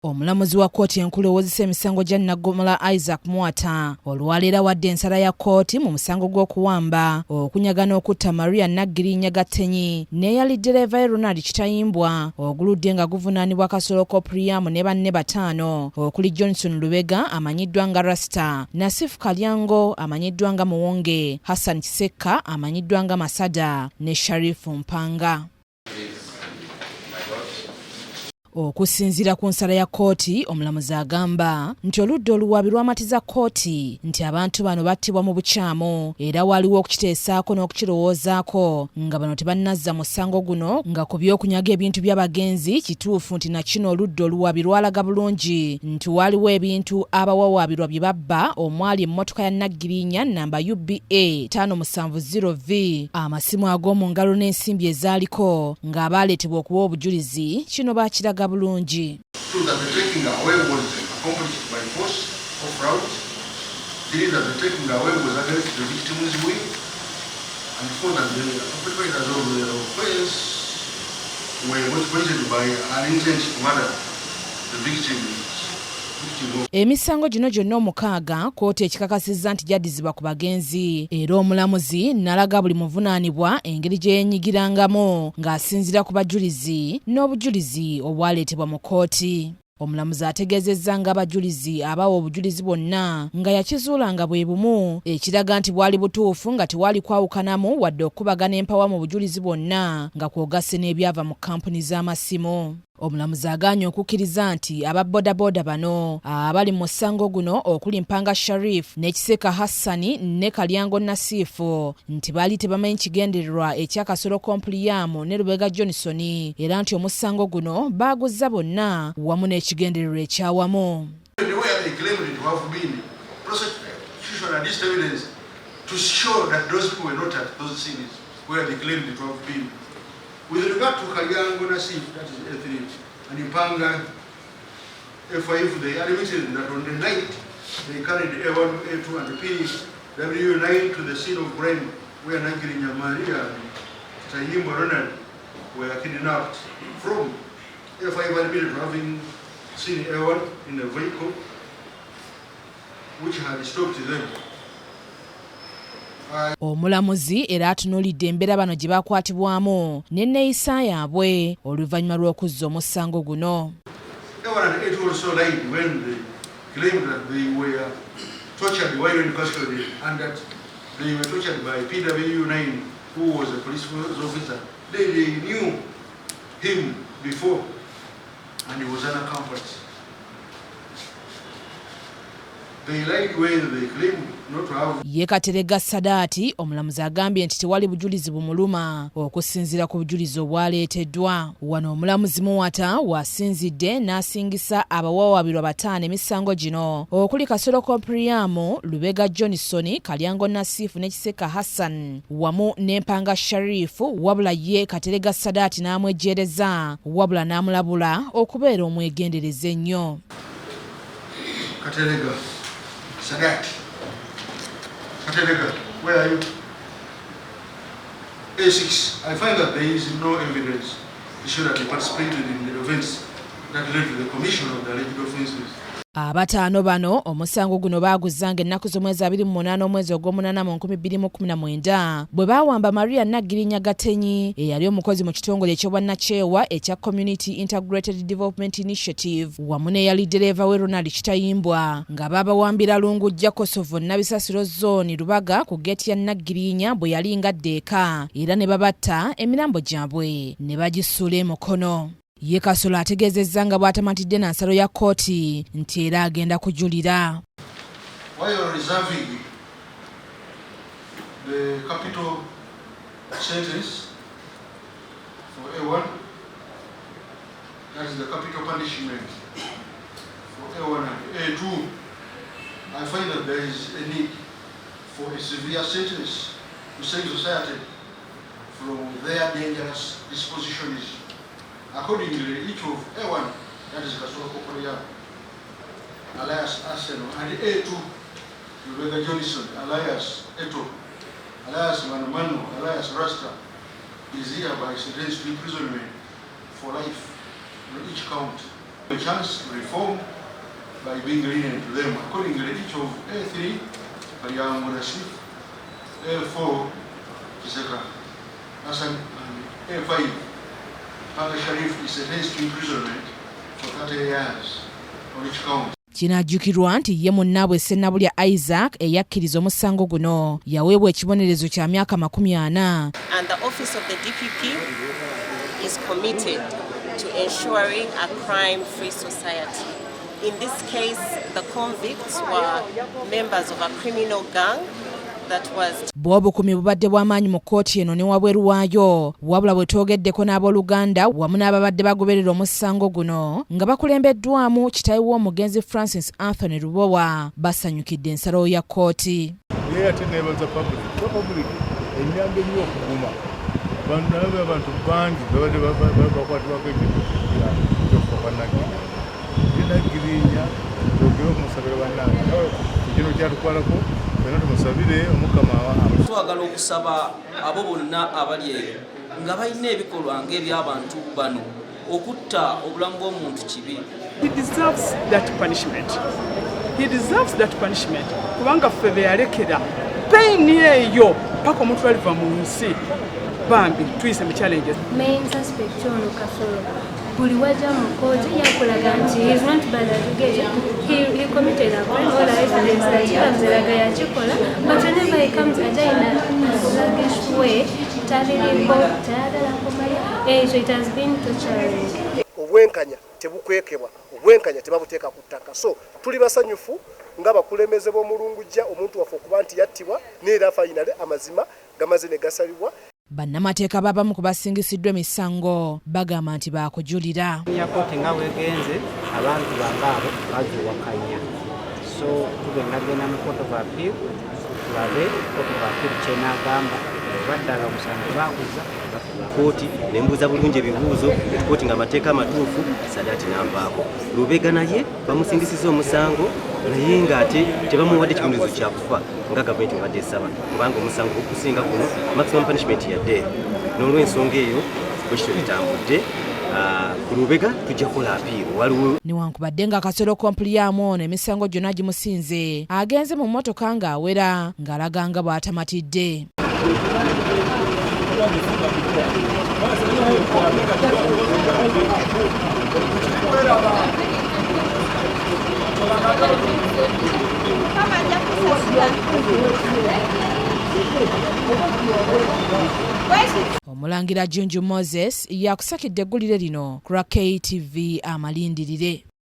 Omulamuzi wa kkooti enkulu ewozesa emisango gya Naggomola, Isaac Muwata, olwaleero awadde ensala ya kkooti mu musango gw'okuwamba, okunyaga n'okutta Maria Naggirinya Gattenyi n'eyali ddereeva ye Ronald Kitayimbwa, oguludde nga guvunaanibwa Kasolo Kopriyamu ne banne bataano okuli Johnson Lubega amanyiddwa nga Rasta, Nasifu Kalyango amanyiddwa nga Muwonge, Hassan Kisekka amanyiddwa nga Masada ne Sharifu Mpanga. Okusinziira ku nsala ya kkooti, omulamuzi agamba nti oludda oluwaabi lwamatiza kkooti nti abantu bano battibwa mu bukyamu era waliwo okukiteesaako n'okukirowoozaako nga bano tebannazza musango guno, nga ku by'okunyaga ebintu by'abagenzi kituufu nti na kino oludda oluwaabi lwalaga bulungi nti waliwo ebintu abawawaabirwa bye babba omwali emmotoka ya Naggirinya namba UBA 570V, amasimu ag'omu ngalo n'ensimbi ezaaliko, ng'abaaleetebwa okuwa obujulizi kino bakiraga bulungi. Two, that the taking away was accomplished by force or fraud. Three, that the taking away was against the victim's will. And four, that the perpetrators of the offense were motivated by an intent to murder the victims. Victim of Emisango gino gyonna omukaaga kkooti ekikakasizza nti gyaddizibwa ku bagenzi, era omulamuzi n'alaga buli muvunaanibwa engeri gye yeenyigirangamu ng'asinziira ku bajulizi n'obujulizi obwaleetebwa mu kkooti. Omulamuzi ategeezezza ng'abajulizi abawa obujulizi bwonna nga yakizuula nga bwe bumu, ekiraga nti bwali butuufu nga tewali kwawukanamu wadde okukubagana empawa mu bujulizi bwonna, nga kw'ogasse n'ebyava mu kampuni z'amasimu. Omulamuzi agaanye okukkiriza nti aba bodaboda bano abali mu musango guno okuli Mpanga Sharif ne Kiseka Hassani ne Kalyango Nasiifu nti baali tebamanyi kigendererwa ekya Kasolo Kompuliyamu ne Lubega Johnson, era nti omusango guno baaguzza bonna wamu n'ekigendererwa ekyawamu. Where they claimed to have been, prosecution adduced evidence to show that those people were not at those scenes where they claimed to have been. With regard to Kalyango Nasif, that is A3, and Mpanga A5, they admitted that on the night they carried A1, A2, and PW9 to the scene of crime where Nagirinya Maria and Kitayimbwa Ronald were kidnapped from. A5 admitted to having seen A1 in a vehicle which had stopped them. Omulamuzi era atunuulidde embeera bano gye bakwatibwamu n'enneeyisa yaabwe oluvannyuma lw'okuzza omusango guno. A1 and A2 also lied when they claimed that they were tortured while in custody and that they were tortured by PW9, who was a police officer. They knew him before and he was an accomplice. They lied when they claimed not to have Ye Katerega Sadaati, omulamuzi agambye nti tewali bujulizi bumuluma okusinziira ku bujulizi obwaleeteddwa. Wano omulamuzi Muwata w'asinzidde n'asingisa abawawaabirwa bataano emisango gino okuli Kasolo Kompriyamu, Lubega Johnson, Kalyango Nasiifu ne Kiseka Hassan wamu n'Empanga Sharifu, wabula ye Katerega Sadaati n'amwejjeereza, wabula n'amulabula okubeera omwegendereza ennyo. Katerega Sadat. Katerega, where are you? A6, I find that there is no evidence to show that he participated in the events that led to the commission of the alleged offenses. Abataano bano omusango guno baaguzanga ennaku z'omwezi 28 omwezi ogw'omunaana mu 2019 bwe baawamba Maria Naggirinya Gatenyi eyali omukozi mu kitongole eky'obwannakyewa ekya Community Integrated Development Initiative wamu n'eyali ddereeva we Ronald Kitayimbwa, nga baabawambira Lungujja Kosovo, Nabisasiro Zooni, Lubaga, ku geeti ya Naggirinya bwe yali ngadde eka, era ne babatta, emirambo gyabwe ne bagisuula e Mukono. Ye Kasolo ategeezezza nga bw'atamatidde na nsalo ya kkooti nti era agenda kujulira. While reserving the capital sentence for A1, that is the capital punishment for A1 and A2, I find that there is a need for a severe sentence to save society from their dangerous dispositions. Accordingly, each of A1, that is Kasolo Kokoria, alias Arsenal, and A2, Lubega Johnson, alias Eto, alias Manu, alias Rasta, is hereby sentenced to imprisonment for life on each count. A chance to reform by being lenient to them. Accordingly, each of A3, Kalyango Nasif, A4, Kiseka, Hassan, and A5, Panga Sharif is sentenced to imprisonment for 30 years on each count. Kinajjukirwa nti ye munnaabwe Ssennabulya Isaac eyakkiriza omusango guno yaweebwa ekibonerezo kya myaka 40. And the office of the DPP is committed to ensuring a crime-free society. In this case, the convicts were members of a criminal gang that was Bwe obukuumi bubadde bw'amaanyi mu kkooti eno ne wabweru waayo, wabula bwe twogeddeko n'abooluganda wamu n'ababadde bagoberera omusango guno nga bakulembeddwamu kitaawe w'omugenzi Francis Anthony Lubowa, basanyukidde ensalawo ya kkooti. Naye ate nebaza public, kuba public enyamba ennyo okuguma. Nalaba abantu bangi babadde bakwatibwako ekintu kyokufa kwa Nagirinya. Nagirinya twogere okumusabira, bannange, kino kyatukwalako fena, tumusabire Omukama. Twagala okusaba abo bonna abali eyo nga balina ebikolwa ng'ebyabantu bano. Okutta obulamu bw'omuntu kibi. He deserves that punishment. He deserves that punishment. Kubanga ffe be yalekera pain eyo paka omuntu aliva mu nsi, bambi tuyise mu challenges. Main suspect ono Kasolo, buli wajja mu kooti yakulaga nti he is not bad at get he committed a crime. All the evidence that he comes eraga yakikola, but whenever he comes aja in a sluggish way, tabiriko, tayagala kumanya ekyo. It has been torturing. Obwenkanya tebukwekebwa, obwenkanya tebabuteeka ku ttaka. So tuli basanyufu ng'abakulembeze b'omulungujja omuntu waffe okuba nti yattibwa, neera finally amazima gamaze ne gasalibwa. Bannamateeka b'abamu ku basingisiddwa emisango bagamba nti baakujulira. Ya kooti nga wegenze, abantu bange abo bagiwakanya, so tugenda genda mu Court of Appeal, tulabe Court of Appeal kyenagamba oba ddala omusango baguza. Kooti nembuuza bulungi ebibuuzo, kooti nga amateeka amatuufu. Sadaati nanvaako. Lubega naye bamusingisiza omusango, naye ng'ate tebamuwadde kibonerezo kyakufa nga gavumenti ebadde esaba, kubanga omusango okusinga guno maximum punishment yadde. N'olwensonga eyo bwekityo bitambudde. Ku Lubega tujja kukola appeal, waliwo Newankubadde nga Kasolo Kompuliyamu ono emisango gyonna gimusinze, agenze mu mmotoka ng'awera ng'alaga nga bw'atamatidde. Omulangira Junju Moses yakusakidde eggulire lino ku lwa KTV Amalindirire.